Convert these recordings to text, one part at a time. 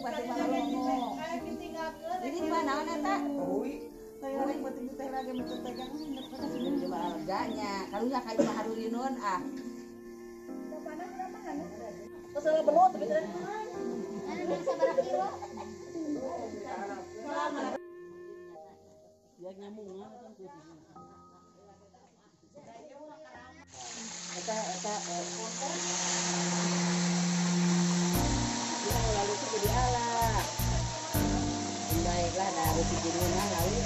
batur ngomong. Ini mah naon eta? Euy. Batur teh lagi batur teh coba harganya. Karunya kayu mah harurinun ah. Masalah belut tapi teh. Sabaraha kilo? Biar nyambung kan. Eta eta kita lalu itu jadi ala. Baiklah dari sini lalu.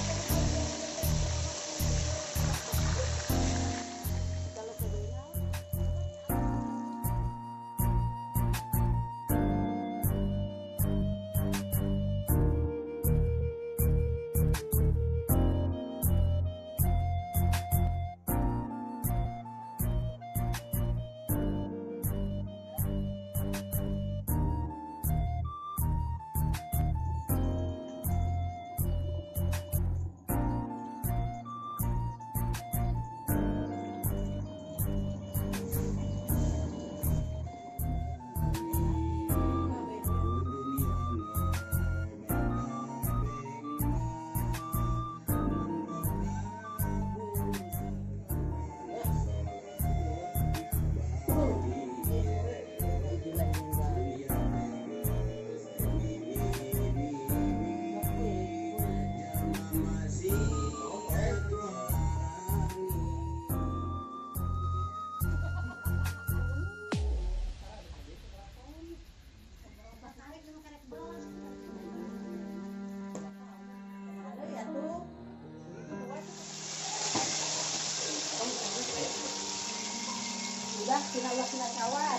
Ulah kawan.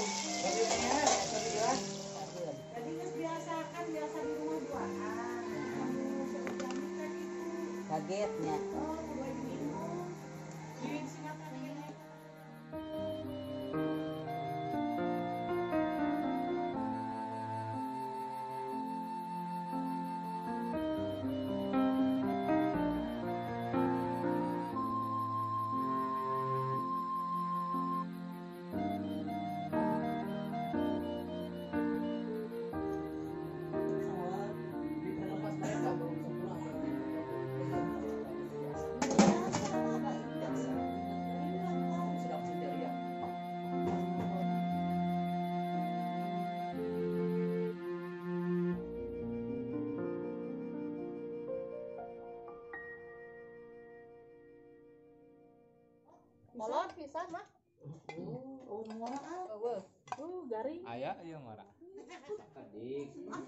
Jadi biasa kan biasa di rumah duaan. Kagetnya. Oh, gue bingung. Singkatan ini. Molor pisan mah. Oh, ngora ah. Eueuh. Garing. Aya ieu ngora. Tadi. Hah?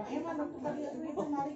Emang tadi itu narik.